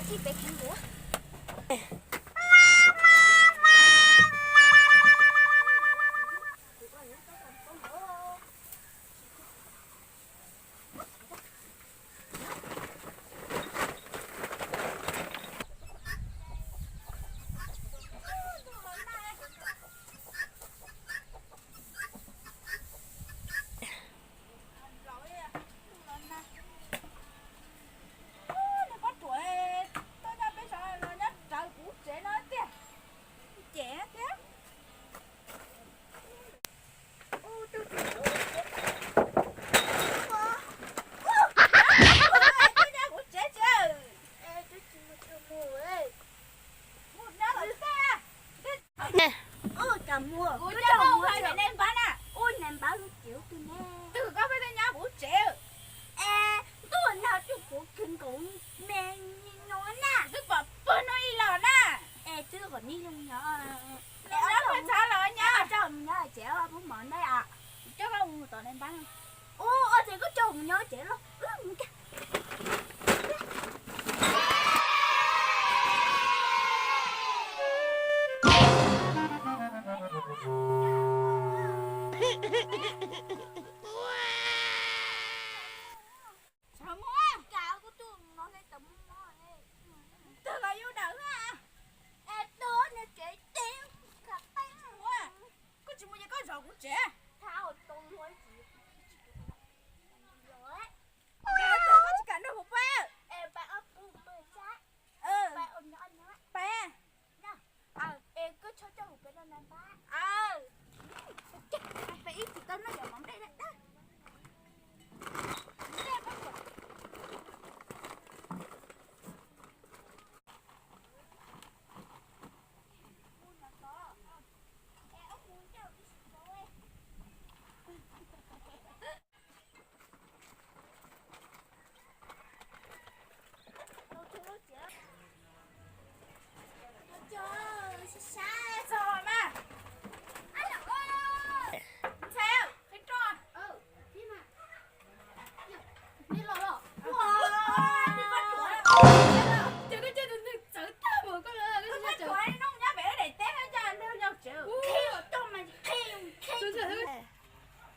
Ib pem kheev nkuav. Nws pob tsuas tuaj nyob peb saud los nyob raws kuv tsev no tiag. Cem thiab. Tuaj nyob kuv tsev tsis mus nyob lawm tiag. Kuv coj mus hais nais npab na. Ua nais npab lub cev tus ne. Twg koj pheej tuaj nyob kuv tsev? Es ntuj, nag tsuj kuv kheev nkaus me nyuam na. Twb pom pawg no ib los na. Es twb kom nib zoo nyob. Nyob pheej txhav los nyob. Coj mus nyob tsev pub mov ntej. Coj koj mus tom nais npab. Ua, ua ces koj coj mus nyob tsev los. Twg los yus dawm na. Es twg nws tsev tib ka peb ua. Koj tsis mus ces koj zov kuv tsev. Koj tsis kam nrog kuv pab. Pab. Es koj txhob coj kuv peb rau nais npab. Peb ib tsis tau noj cov mov nplej dab dab.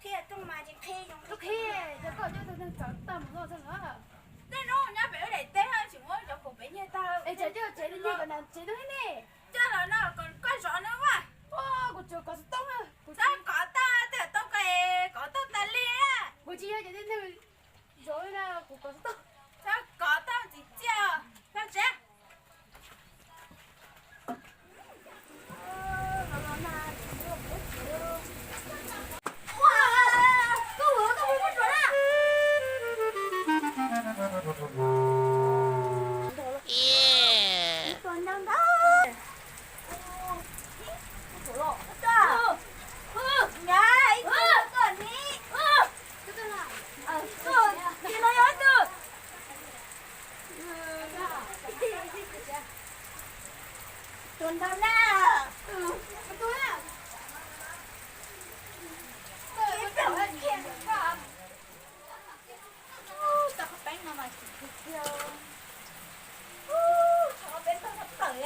Qhia rooj mas tsis qhia, qhia rooj mas tsis qhia. Tej no nyob pem wb daim teb tsis muab cov kaum pem nyiag tag. Es tsev twg, tsev twg nyiag kom nram tsev twg ne? Coj los no kom koj zov no mas. Kuv tsuas kov xov tooj. Txhob kov tag, tej xov tooj kov, kov tag tas li. Kuv tsis yog cov tib neeg zov li na, kuv kov xov tooj. Txhob kov tag txiv txiaj, koj tsev. Tus ntau na. Tau qhov peeb no mas tsis kawg kiag. Tau qhov peeb tau tau plaws a.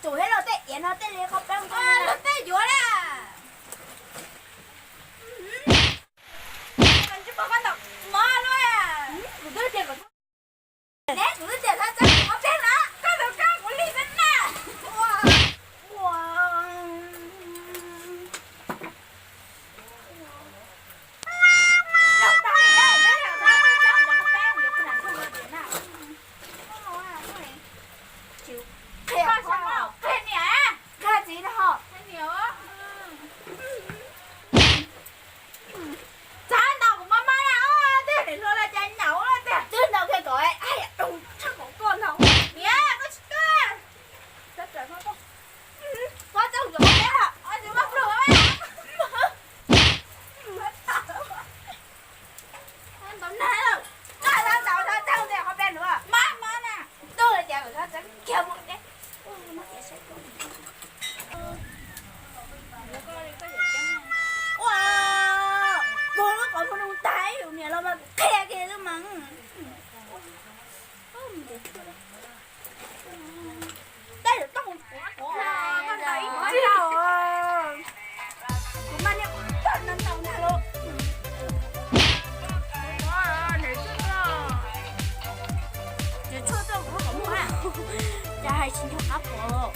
Tsum thiab los tej iav no tej li qhov peeb no tej yuav na. Tsis pom koj tom mov lawm. Kuv twb tias kom, neb kuv twb tias txhob txeeb kuv qhov peeb na, koj tus koj kuv li xwb na. Ua, ua. Qhia niam, qhia txiv no ho. Txav ntau kuv maj maj na, twb niam hluas los cas nyaum tiag. Twb ntau kiag kom tshaj kom koj ntau. Niam, koj tsis tuaj. Koj txav ntau peb, tsis muaj plug. Ntau nag lawm, koj txav ntau txhob txeeb tias qhov peb nuav mab mab na. Tuaj li cas kom txhob txeeb kiag mus ne. Ua, kuv lub qhov muag nug tag ib yus niam los mas qhia kiag xwb mas. Tej zaum tau mus pov pov ib ntsis os. Kuv mas niag poj no ntau ntag lauj. Niag tshuaj tuaj kuv lub qhov muag na. Cas hais tsis nco qab pom.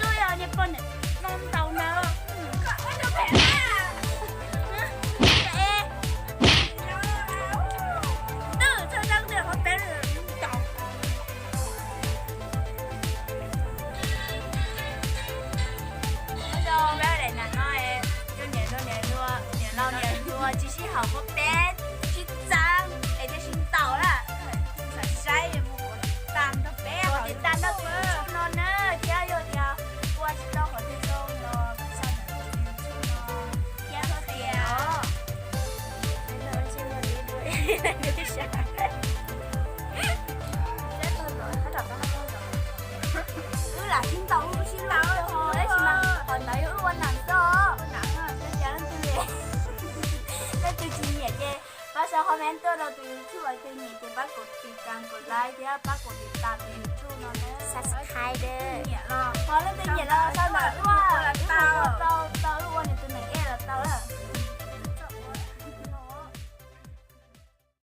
Twb yog niag poj niam no ntau ntag. Twb txog zaj tias qhov peb ntau. Nyob zoo peb daim nam no, yog niam laus niam hluas, niam laus niam hluas tsis sib haum, qhov peb sib txeeb es thiaj sib ntaus na. Xav saib mus ua tis tas nrog peb, ua tis tas nrog tus YouTube no na, thiab yog tias ua tsis tau qhov twg zoo los pab sab ntawm tus YouTube no thiab hais tias os. Wb lam sib ntaus wb sib laus ho, tab sis mas qhov ntawd yog wb ua nam xwb. Leej twg tsis nyiam ces pab sau comment tuaj rau tus YouTube, leej twg nyiam ces pab kom tis tas kom like thiab pab kom tis tas tus YouTube no, subscribe. Nyiam los ho leej twg nyiam los sau ntawm wb ua, wb ua tau, tau wb ua nws tus neeg ej los tau lawm.